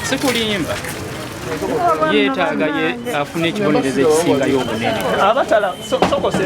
Sikulimba, yeetaaga ye afune ekibonerezo ekisingayo obunene. Abatala sokose.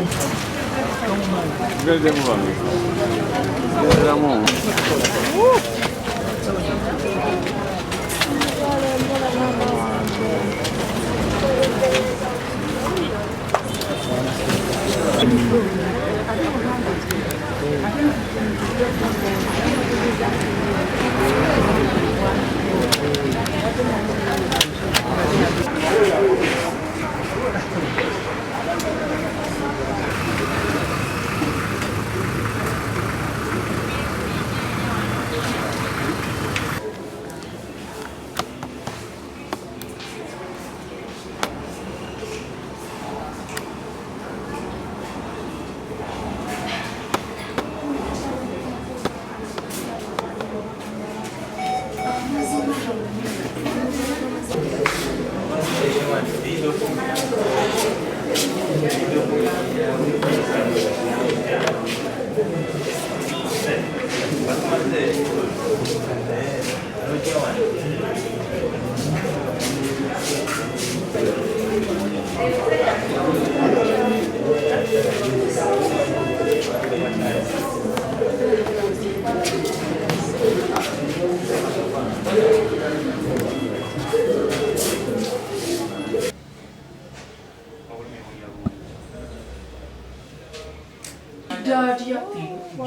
Atya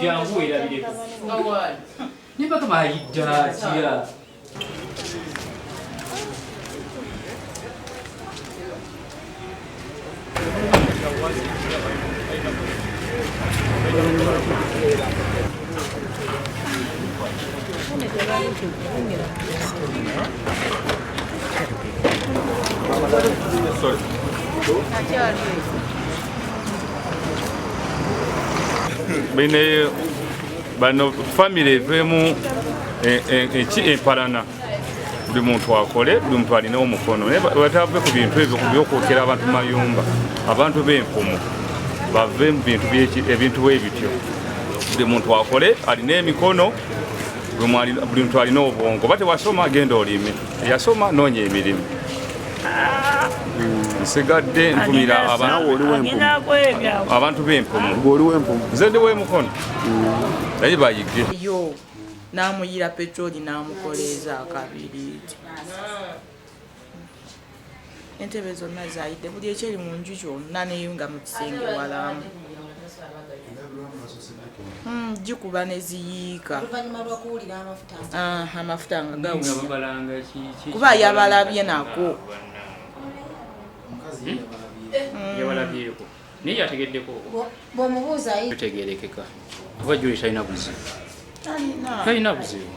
jangu werabireko ne bagamba ayidde atya? Bine bano famire eveemu empalana, buli muntu akole, buli muntu alina omukono, naye batave ku bintu ebyo byokwokera abantu mayumba, abantu b'enfumu bave mu bintu ebintu bwe bityo. Buli muntu akole, alina emikono, buli muntu alina obwongo. Oba tewasoma genda olime, eyasoma noonya emirimu. Nsigadde nvumira abantu b'empumu. Nze ndi w'emukono naye bayige. Yo n'amuyira petroli n'amukoleeza akabiriiti. Entebe zonna zayidde, buli ekyeri mu nju kyonna naye nga mu kisenge walamu. Gikuba ne ziyiika. Amafuta nga gawunya. Kuba yabalabye nako. Yabalabyeko naye yategeddeko. Bw'omubuuza Tegerekeka kuba Juli talina buzibu, talina buzibu.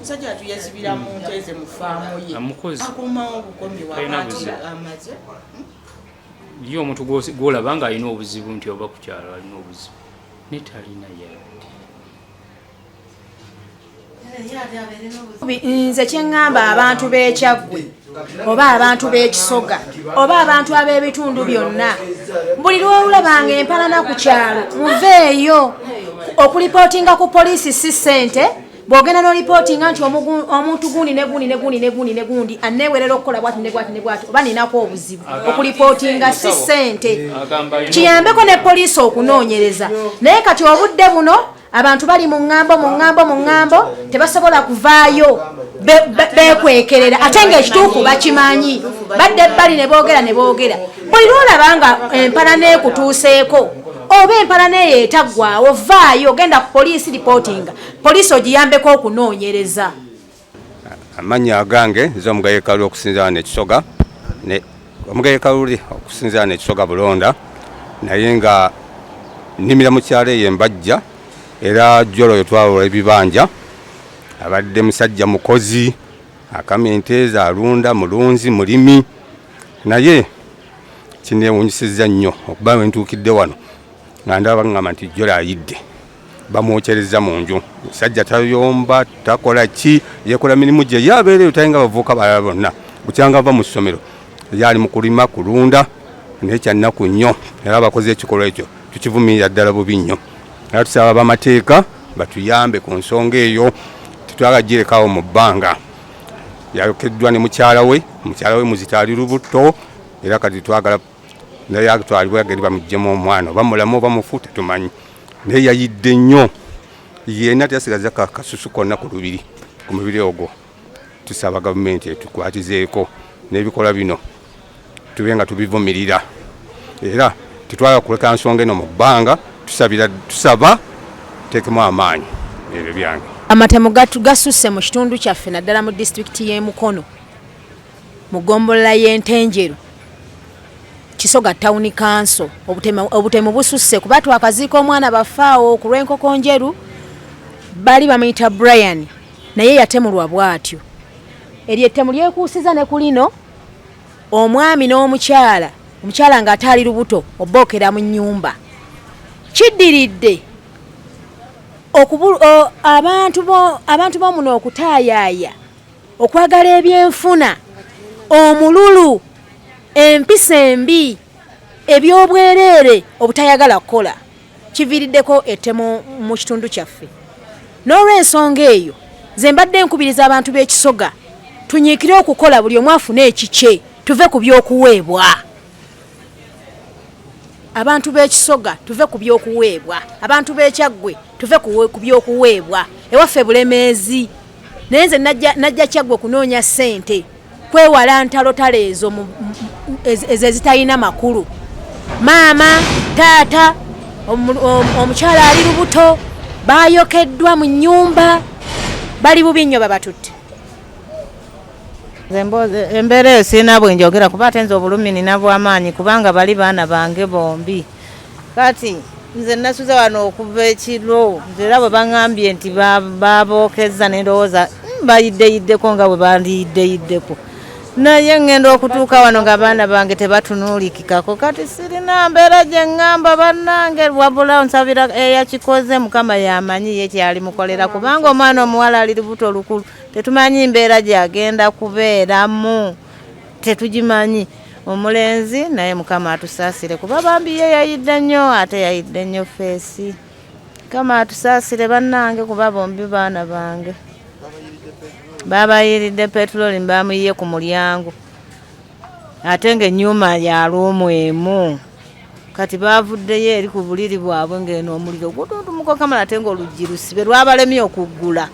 Musajja atuyazibira mu nte ze mu faamu ye. Amukozi. Akomawo obukomi Talina wabantu buzibu. amaze. Ye omuntu gw'olaba nga alina obuzibu nti oba ku kyalo alina obuzibu, ne talina yadde. Nze kyeŋŋamba abantu b'Ekyaggwe oba abantu b'Ekisoga oba abantu ab'ebitundu byonna, buli lw'olabanga empalana ku kyalo muveeyo. Okulipootinga ku poliisi si ssente, Bw'ogenda n'olipootinga nti omuntu gundi ne gundi ne gundi ne gundi ne gundi aneewerera okukola bwati ne bwati ne bwati, oba ninako obuzibu, okulipootinga si ssente, kiyambeko ne poliisi okunoonyereza. Naye kati obudde buno abantu bali mu ŋŋambo, mu ŋŋambo, mu ŋŋambo, tebasobola kuvaayo, beekwekerera, ate ng'ekituufu bakimanyi. Badde ebbali ne boogera ne boogera. Buli lwolaba nga empalana ekutuuseeko oba empalana eyo etaggwawo, vaayo, genda ku poliisi, ripootinga, poliisi ogiyambeko okunoonyereza. Amannya agange nze Omugaye Kaluli, okusinziira n'Ekisoga, Omugaye Kaluli okusinziira n'Ekisoga Bulonda, naye nga nnimira mu kyalo eyo Embajja. Era jjolo oyo twawula ebibanja. Abadde musajja mukozi, akama ente ze, alunda, mulunzi, mulimi, naye kinneewuunyisizza nnyo okuba we ntuukidde wano nga ndaba baŋŋamba nti jjolo ayidde, bamwokyereza mu nju. Musajja tayomba, takola ki, yeekola mirimu gye, ye abeereyo, talinga bavubuka balala bonna. Bukyanga ava mu ssomero ye ali mu kulima, kulunda, naye kyannaku nnyo era abakoze ekikolwa ekyo tukivumirira ddala bubi nnyo, era tusaba abamateeka batuyambe ku nsonga eyo. Tetwagala girekawo mu bbanga. Yayokeddwa ne mukyala we, mukyala we muzito, ali lubuto, era kati twagala naye atwalibwe agende bamuggyemu omwana, oba mulamu oba mufu tetumanyi, naye yayidde nnyo yenna, teyasigaza kasusu konna ku lubiri, ku mubiri ogwo. Tusaba gavumenti etukwatizeeko n'ebikolwa bino tube nga tubivumirira, era tetwagala kuleka nsonga eno mu bbanga. Tusabira, tusaba teekemu amaanyi. Ebyo byange. Amatemu gasusse mu kitundu kyaffe, naddala mu disitulikiti y'e Mukono, mu ggombolola y'Entenjeru, Kisoga Town Council. Obutemu bususse kuba twakaziika omwana bafaawo ku lw'Enkoko Njeru, bali bamuyita Brian, naye yatemulwa bw'atyo. Eryo ettemu lyekuusiza ne ku lino omwami n'omukyala, omukyala ng'ate ali lubuto, obookera mu nnyumba. Kiddiridde abantu b'omuno okutaayaaya, okwagala ebyenfuna, omululu, empisa embi, ebyobwereere, obutayagala kukola, kiviiriddeko ettemu mu kitundu kyaffe. N'olw'ensonga eyo nze mbadde nkubiriza abantu b'Ekisoga tunyiikire okukola, buli omu afune ekikye, tuve ku by'okuweebwa. Abantu b'Ekisoga tuve ku by'okuweebwa, abantu b'Ekyaggwe tuve ku by'okuweebwa. Ewaffe Bulemeezi, naye nze najja Kyaggwe kunoonya ssente, kwewala ntalotalo ezo ezo ezitalina makulu. Maama, taata, omukyala ali lubuto, bayokeddwa mu nnyumba, bali bubi nnyo, babatutte. Embeera eyo sirina bwe njogera, kuba ate nze obulumi nina bw'amaanyi, kubanga bali baana bange bombi. Kati nze nasuze wano okuva ekiro, nze era bwe baŋŋambye nti babookeza ne ndowooza bayiddeyiddeko nga bwe bandiyiddeyiddeko, naye ŋŋenda okutuuka wano nga abaana bange tebatunuulikikako. Kati sirina mbeera gye ŋŋamba bannange, wabula nsabira eyakikoze, Mukama yamanyi ye kyali mukolera, kubanga omwana omuwala ali lubuto lukulu, tetumanyi mbeera gy'agenda kubeeramu, tetugimanyi. Omulenzi naye Mukama atusaasire, kuba bambi ye yayidde nnyo, ate yayidde nnyo face. Mukama atusaasire bannange, kuba bombi baana bange. Babayiridde petulooli, bamuyiye ku mulyango, ate ng'ennyumba ya room emu. Kati bavuddeyo eri ku buliri bwabwe ng'eno omuliro gutuntumuka kamala, ate ng'oluggi lusibe, lwabalemye okuggula,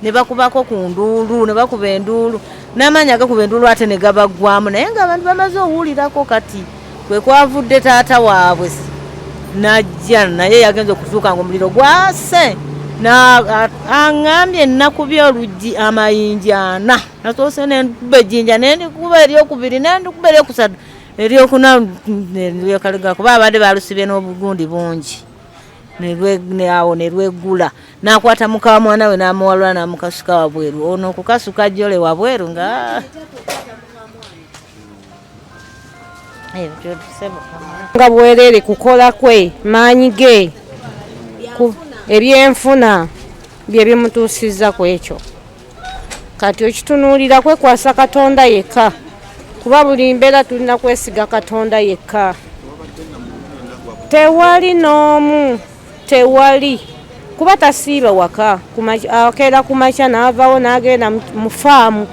ne bakubako ku nduulu, ne bakuba enduulu n'amaanyi agakuba enduulu, ate ne gabaggwamu, naye ng'abantu bamaze owulirako. Kati kwe kwavudde taata waabwe n'ajja, naye yagenza okutuuka ng'omuliro gwase. Aŋŋambye nakubye oluggi amayinja ana, nasoose nenkuba ejjinja, nendikuba eryokubiri, nendikuba eryokusatu, eryokuna, nelwekalega, kuba abadde balusibye n'obugundi bungi, awo nerweggula, n'akwata muka mwana we n'amuwalula n'amukasuka wabweru. Ono okukasuka jjole wabweru nga nga bwerere kukola kwe maanyi ge, ebyenfuna bye bimutuusizza ku ekyo. Kati okitunuulira kwekwasa Katonda yekka, kuba buli mbeera tulina kwesiga Katonda yekka. Tewali n'omu, tewali. Kuba tasiiba waka, akeera ku makya n'avaawo n'agenda mu faamu,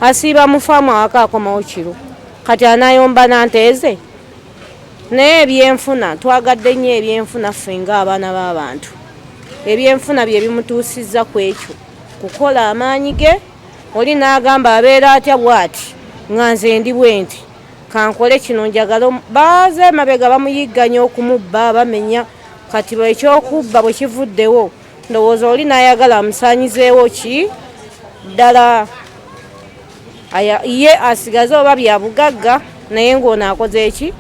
asiiba mu faamu awaka akomawo kiro. Kati anayomba nanteeze? Naye ebyenfuna twagadde nnyo ebyenfuna ffe ng'abaana b'abantu. Ebyenfuna bye bimutuusizza ku ekyo, kukola amaanyi ge. Oli n'agamba abeera atya bw'ati nga nze ndi bwe nti, kankole kino njagala. Baaze emabega bamuyigganya okumubba, bamenya. Kati ekyokubba bwe kivuddewo, ndowooza oli n'ayagala amusaanyizeewo ki ddala, ye asigaze oba bya bugagga, naye ng'ono akoze eki,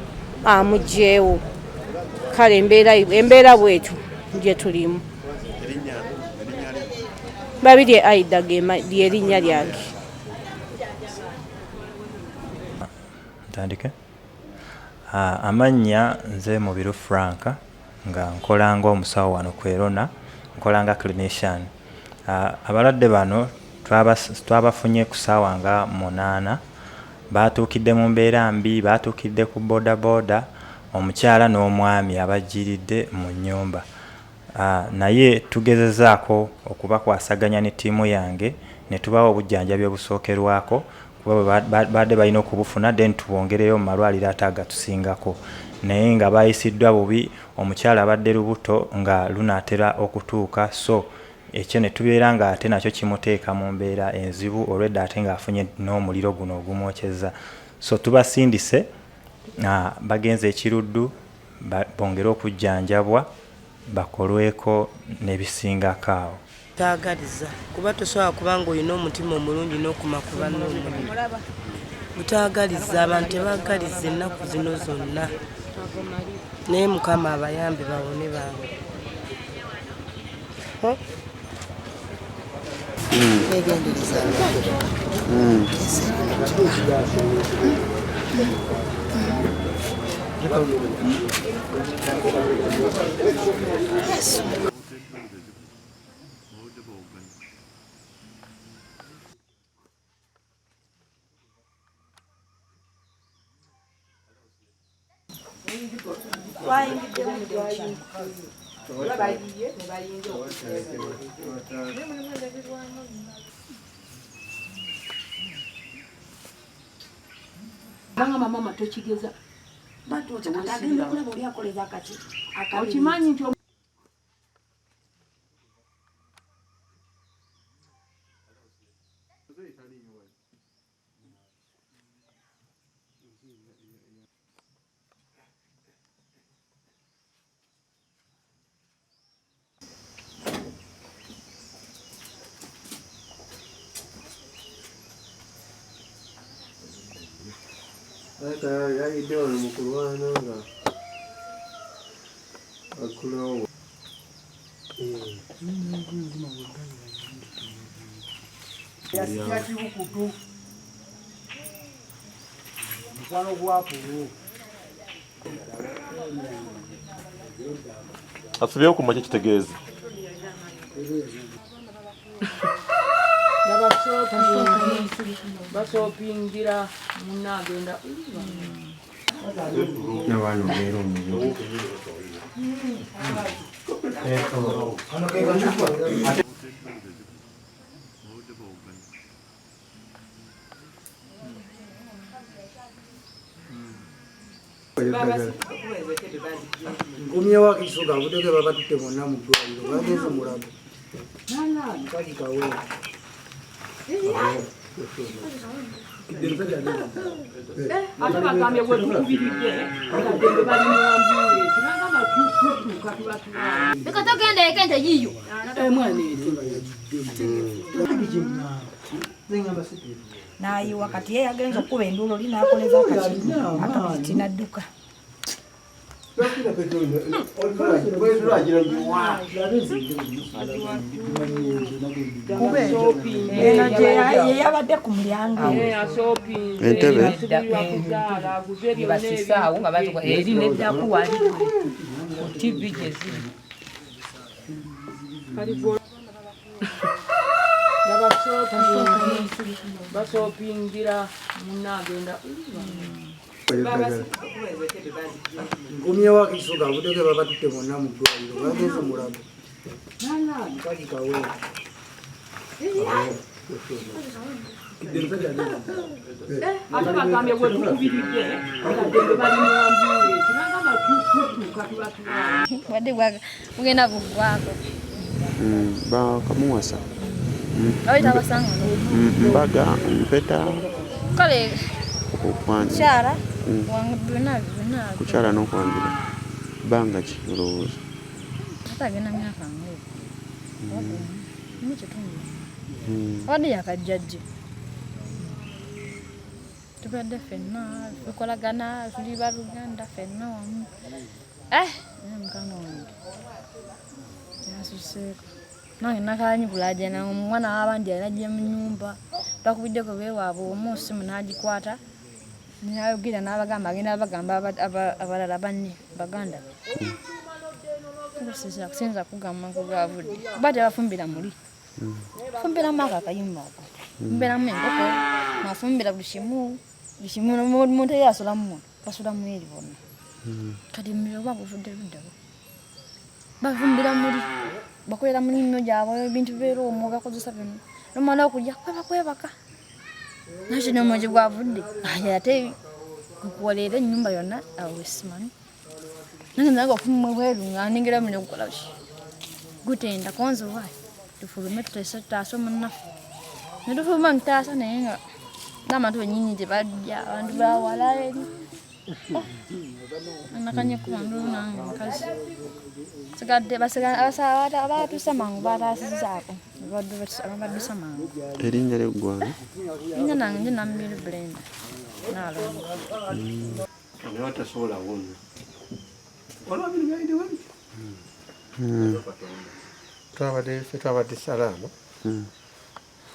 amuggyeewo. Kale embeera bwetyo gye tulimu. Babirye Aida lyerinnya lyange. Ntandike. Amannya nze Mubiru Frank, nga nkola ng'omusawo wano ku Erona, nkola nga clinician. Abalwadde bano twabafunye ku ssaawa nga 8. Batuukidde mu mbeera mbi, batuukidde ku bodaboda, omukyala n'omwami abajjiridde mu nnyumba. Naye tugezezaako okubakwasaganya ne ttiimu yange ne tubawa obujjanjabi obusookerwako, kuba badde balina okubufuna, then tubongereyo mu malwaliro ate agatusingako. Naye nga bayisiddwa bubi, omukyala abadde lubuto nga lunaatera okutuuka, so ekyo ne tubeera nga ate nakyo kimuteeka mu mbeera enzibu olwedda, ate ng'afunye n'omuliro guno ogumwokyeza. So tubasindise, bagenze ekiruddu bongere okujjanjabwa, bakolweko n'ebisingako awo. Taagaliza, kuba tosobola kubanga olina omutima omulungi n'okuma ku banno omuliro. Butaagaliza, abantu tebaagaliza ennaku zino zonna, naye Mukama abayambe bawone bange. Negendereza. Yesu. Banga mama tokigeza. Okimanyi nti Yayidde wano mu kulwana nga aggulawo. Yakibukutu mukwano gwa Polo. Asubyewo ku makya kitegeeza. Basopingira munagenda. Nkomyewo akisoga avuddeko babatutte bonna mu ddwaliro, bagenze Mulago. Mukazi kaweewo. Ate bagambye bwe tukubiridde agadde bali mu ambulensi nagamba tutuuka tuba tulaba. Leka togenda eka ente yiyo. Mwana N'ayiwa kati ye yagenza okukuba enduulu oli n'akoleza akabiti n'adduka. Eno gye yabadde ku mulyango. Entebe. Basisaawo nga bazuka eri neddaku wali ku TV gye ziri. Basopingira munagenda. Nkomyewo akisoga avuddeko babatutte bonna mu ddwaliro, bagenze Mulago. Ate bagambye bwe tukubiridde nga bali mu ambulensi nagamba tudduka tuba wadde bugenda buggwako. Bakamuwasa tabasanga mbaga mpeta kale kukyala byonna byonna kukyala n'okwanjula bbanga ki olowooza? Ate agenda myaka nga kitundu abadde yakajjajje tubadde ffenna tukolagana tuli baluganda ffenna wamu. Mukama wange yasuseeko nange nakalanyi kulajana omwana w'abandi yalajja mu nnyumba twakubiddeko beewaabwe omu simu n'agikwata nayogera n'abagamba agenda bagamba abalala banne baganda be kusinza kugamba nkugavudde kuba tebafumbira muli fumbiramu ako akayumba ako fumbiramu enkoko mwafumbira buli kimu omuntu eyo asulamu muno basulamu eri bonna kati omuliro oba guvudde luddawo bafumbira muli bakolera mu nnimiro gyabwe ebintu bibeera omwo bakozesa byonna nomala okulya kwebaka nakyo n'omwogi gwavudde ate gukuwoleera ennyumba yonna awo wesimanyi nange nange ofumma ebweru nga ningira muliro gukola ki gutenda konze waayi tufulume tutaase munnaffe ne tufuluma ntutaasa naye nga n'abantu bennyini tebajja abantu bawala eri nakanye kuba ndulu nange mukazi sigadde abatuusa mangu bataasizzaako abaddusa mangu. Erinnya lyeggwanga? Erinnya nange nje Nambiru Brenda Naalongo. Naye tasobola wonna olwabiri twabadde ffe twabadde Salaama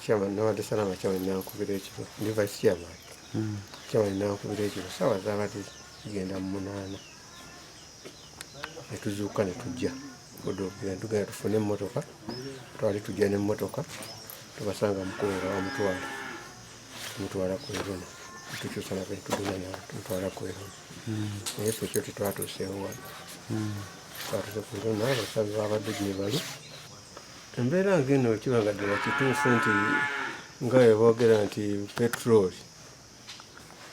chairman nabadde Salaama chairman nankubira ekiro ndi vice chairman chairman nankubira ekiro saawa zaabadde zigenda mu 8 ne tuzuuka ne tujja kudukira tugenda tufune emmotoka twali tujja n'emmotoka tubasanga mukulu nga bamutwala ku Erona tukyusa naffe tugenda nawe tumutwala ku Erona naye ffe ekyo tetwatuuseewo wano twatuuse ku Erona abasabi babadde gye bali. Embeera ng'eno kiba nga ddala kituufu nti nga bwe boogera nti petroli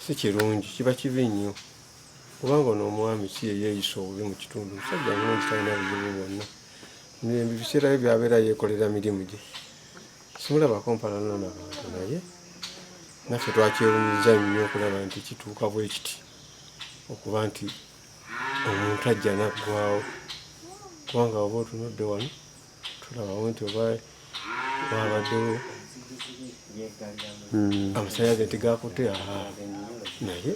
si kirungi kiba kibi nnyo kubanga ono omwami si ye yeeyisa obubi mu kitundu musajja mulungi talina buzibu bwonna ebiseera bye byabeera yeekolera mirimu gye simulabako mpalana n'abantu naye naffe twakyewunyizza nnyo okulaba nti kituuka bwe kiti okuba nti omuntu ajja n'aggwawo kubanga oba otunudde wano tulabawo nti oba wabaddewo amasannyalaze nti gakutte naye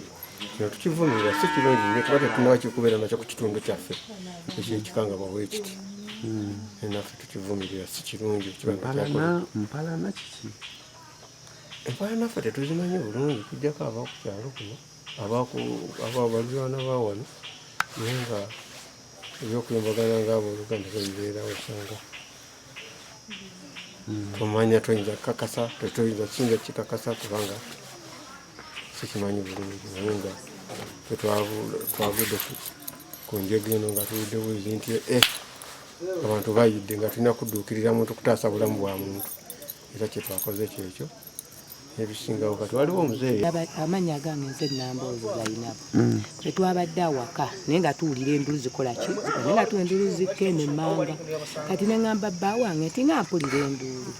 kino tukivumirira si kirungi nnyo tuba tetunnaba kikubeera nakyo ku kitundu kyaffe ekyekikangabwa bwe kiti naffe tukivumirira si kirungi. Mpalana kiki? Empalana ffe tetuzimanyi bulungi kujjako ab'oku kyalo kuno abaliraanwa ba wano naye nga ebyokuyombagana ng'abooluganda bebibeerawo osanga tomanya toyinza kukakasa toyinza kiyinza kikakasa kubanga sikimanyi bulungi naye nga twavudde ku njega eno nga tuwulidde bulizi nti abantu bayidde nga tulina kudduukirira muntu kutaasa bulamu bwa muntu era kye twakoze kyekyo ebisingawo kati waliwo omuzeeyi. Amannya gange nze Namboozi Zainabu. Ffe twabadde awaka naye nga tuwulira enduulu zikola ki naye nga tuwulira enduulu zikka eno emmanga kati ne ŋŋamba bba wange nti nga mpulira enduulu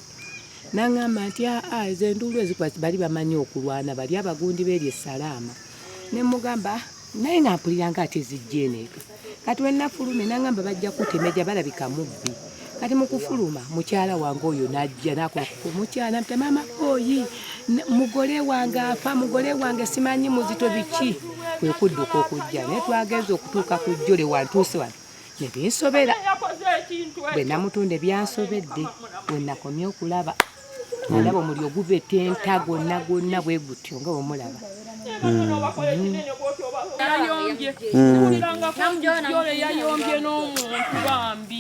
n'aŋŋamba nti aa ezo enduulu ezikuba bali bamanyi okulwana bali abagundi b'eri Essalaama ne mmugamba naye nga mpulira nga ate zijja eno eka kati we nafulumye n'aŋŋamba bajja kutemejja balabika mubbi kati mu kufuluma mukyala wange oyo n'ajja n'akola ku mukyala nti maama oyi mugole wange afa mugole wange simanyi muzito biki kwe kudduka okujja naye twagenze okutuuka ku jjole wantuuse wano ne binsobera bwe namutunda byansobedde bwe nakomye okulaba nalaba omuliro guva etenta gwonna gwonna bwe gutyo nga bwemulaba. Yayombye yayombye n'omuntu bambi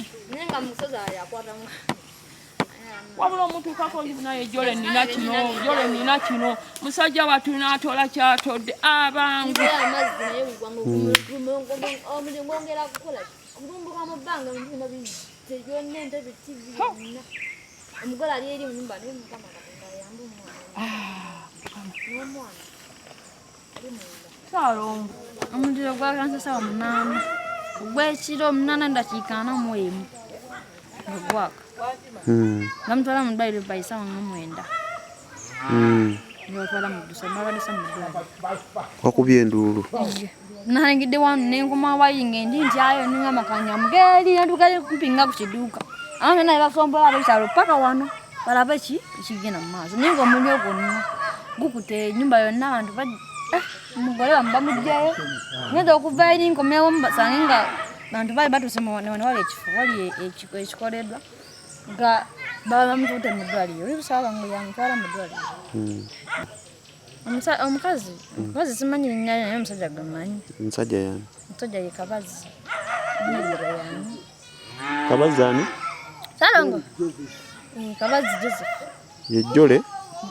wabula omutuukako naye jole nina kino jole nina kino musajja wattu n'atoola kyatodde abangu Bikutte byonna, entebe, TV yonna. Omugole ali eri mu nyumba, naye Mukama Katonda ayambe omwana. N'omwana ali munda. Saalongo. Omuliro gwatandise ssaawa 8. Ogw'ekiro 8:41. Nga gwaka. Bamutwala mu ddwaliro by ssaawa nga 9. Ne batwala mu ddusa, babaddusa mu ddwaliro. Wakubye enduulu? Nayingidde wano ne nkomawo wayinga endi ntyayo ne ngamba kanyamuke eri ne ntuuka kumpi nga ku kiduuka. Abantu bonna ne basombola ab'ekyalo paka wano balabe ki ekigenda mu maaso. Naye ng'omuliro gwonna gukutte ennyumba yonna, abantu omugole bamuggyayo. Ngenda okuva eri nkomyewo basange nga bantu baali batuuse wano wali ekifo wali ekikoleddwa nga baba bamututte mu ddwaliro. Oli lusaba nga yamutwala mu ddwaliro. Omukazi omukazi simanyi linnya lye, naye omusajja gwe mmanyi. Omusajja y'ani? Omusajja ye Kabazi. Omusajja y'ani? Kabazi ani? Ssalongo. Kabazi Joseph. Ye Jole?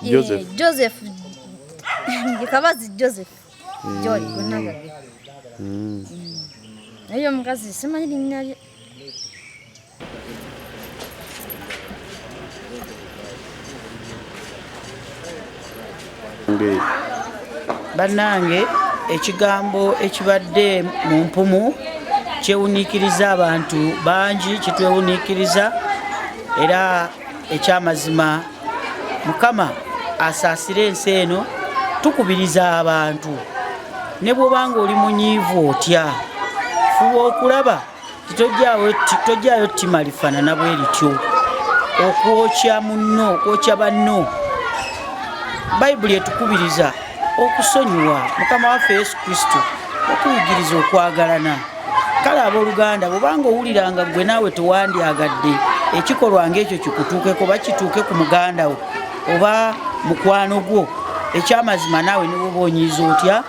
Joseph. Joseph. Ye Kabazi Joseph. Jole gonna gage. Naye omukazi simanyi linnya lye. Bannange, ekigambo ekibadde mu mpumu kyewuniikiriza abantu bangi, kitwewuniikiriza, era ekyamazima Mukama asaasire ensi eno. Tukubiriza abantu, ne bw'obanga oli munyiivu otya, fuba okulaba tojjaayo ttima lifaanana bwe lityo, okwokya munno, okwokya banno. Bayibuli etukubiriza okusonyiwa. Mukama waffe Yesu Kristo okuyigiriza okwagalana. Kale abooluganda, bw'obanga owuliranga ggwe naawe tewandyagadde ekikolwa ng'ekyo kikutuukeko, bakituuke ku muganda wo oba mukwano gwo, ekyamazima naawe ne bw'oba onyiiza otya,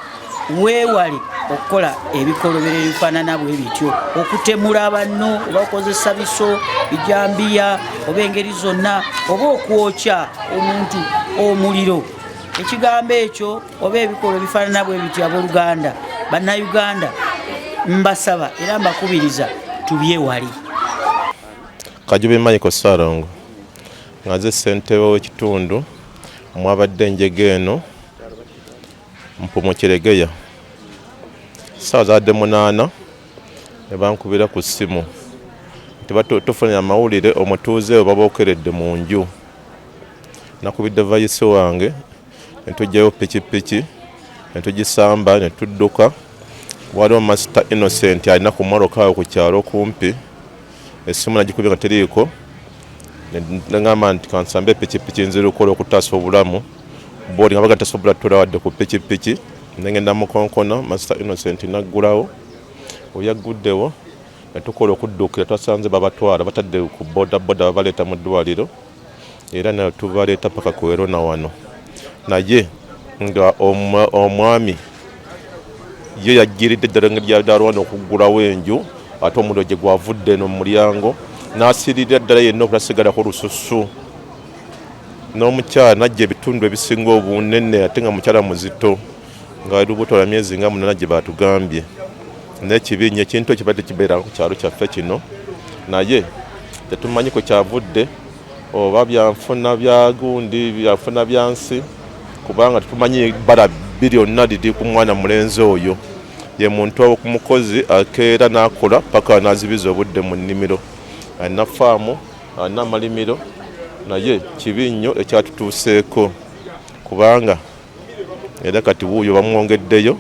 weewale okukola ebikolobero ebifaanana bwe bityo, okutemula banno oba okozesa biso, bijambiya oba engeri zonna, oba okwokya omuntu omuliro. Ekigambo ekyo oba ebikolwa ebifaanana bwe bityo, abooluganda, Bannayuganda, mbasaba era mbakubiriza tubyewale. Kajubi Michael Ssalongo, nga nze ssentebe w'ekitundu mwabadde enjega eno Mpumu Kiregeya. Ssaawa zaadde 8 ne bankubira ku ssimu nti tufunye amawulire omutuuze we babookeredde mu nju. Nakubidde vayisi wange ne tuggyayo pikipiki ne tugisamba ne tudduka. Waliwo Master Innocent alina ku mmotoka awo ku kyalo kumpi, essimu nagikubye nga teriiko, ne ŋŋamba nti kansambe pikipiki nzirukola okutaasa obulamu bw'oli nga baga tasobola tuula wadde ku pikipiki. Ne ngenda mukonkona, Master Innocent n'aggulawo. We yagguddewo ne tukola okuddukira, twasanze babatwala batadde ku bodaboda babaleeta mu ddwaliro, era ne tubaleeta paka ku Erona wano. Naye nga omwami ye yajjiridde ddala engeri gy'alwana okuggulawo enju, ate omuliro gye gwavudde eno mu mulyango n'asiirira ddala yenna obutasigalako lususu. N'omukyala n'ajja ebitundu ebisinga obunene, ate nga mukyala muzito, nga lubuto lwa myezi nga 8 gye baatugambye. Naye kibi nnyo, ekintu ekyo kibadde kibeera ku kyalo kyaffe kino, naye tetumanyi kwe kyavudde, oba byanfuna bya gundi, byanfuna bya nsi, kubanga tetumanyi bbala bbi lyonna liri ku mwana mulenzi oyo. Ye muntu omukozi akeera n'akola paka n'azibiza obudde mu nnimiro. Alina faamu, alina amalimiro, naye kibi nnyo ekyatutuuseeko, kubanga era kati wuuyo bamwongeddeyo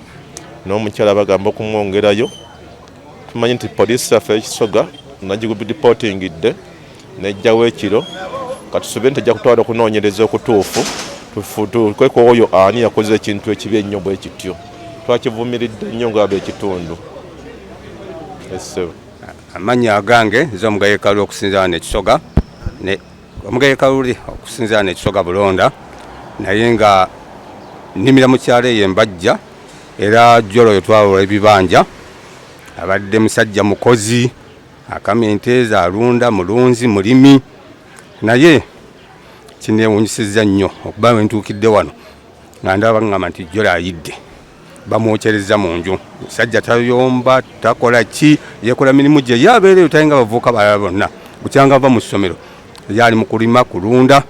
n'omukyala bagamba okumwongerayo. Tumanyi nti poliisi yaffe y'Ekisoga nagiripootingidde n'ejjawo ekiro, katusubire nti ejja kutwala okunoonyereza okutuufu tukweko oyo ani yakoze ekintu ekibi ennyo bwe kityo. Twakivumiridde nnyo ng'abeekitundu. Amannya agange nze Omugaye Kaluli okusinziira wano Ekisoga, ne Omugaye Kaluli okusinziira wano Ekisoga Bulonda, naye nga nnimira mu kyalo eyo Embajja, era jjolo we twawula ebibanja. Abadde musajja mukozi, akama ente ze, alunda, mulunzi, mulimi, naye kineewuunyisizza nnyo okuba we ntuukidde wano nga ndaba baŋŋamba nti jjolo ayidde, bamwokyereza mu nju. Musajja tayomba, takola ki, yeekola mirimu gye, ye abeereyo talinga bavubuka balala bonna. Bukyanga ava mu ssomero yali mu kulima kulunda,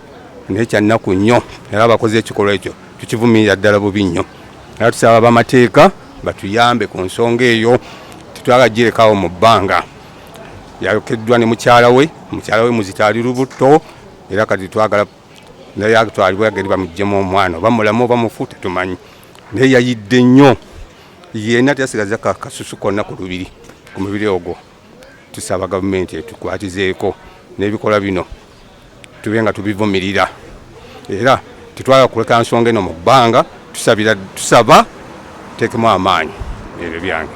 naye kyannaku nnyo, era abakoze ekikolwa ekyo tukivumirira ddala bubi nnyo. Era tusaba abamateeka batuyambe ku nsonga eyo, tetwagala girekawo mu bbanga. Yayokeddwa ne mukyala we, mukyala we muzito ali lubuto, era kati twagala naye atwalibwe agende bamuggyemu omwana, oba mulamu oba mufu tetumanyi, naye yayidde nnyo yenna, teyasigaza kasusu konna ku lubiri ku mubiri ogwo. Tusaba gavumenti etukwatizeeko n'ebikolwa bino tube nga tubivumirira, era tetwagala kuleka nsonga eno mu bbanga. Tusaba teekemu amaanyi ebyo byange.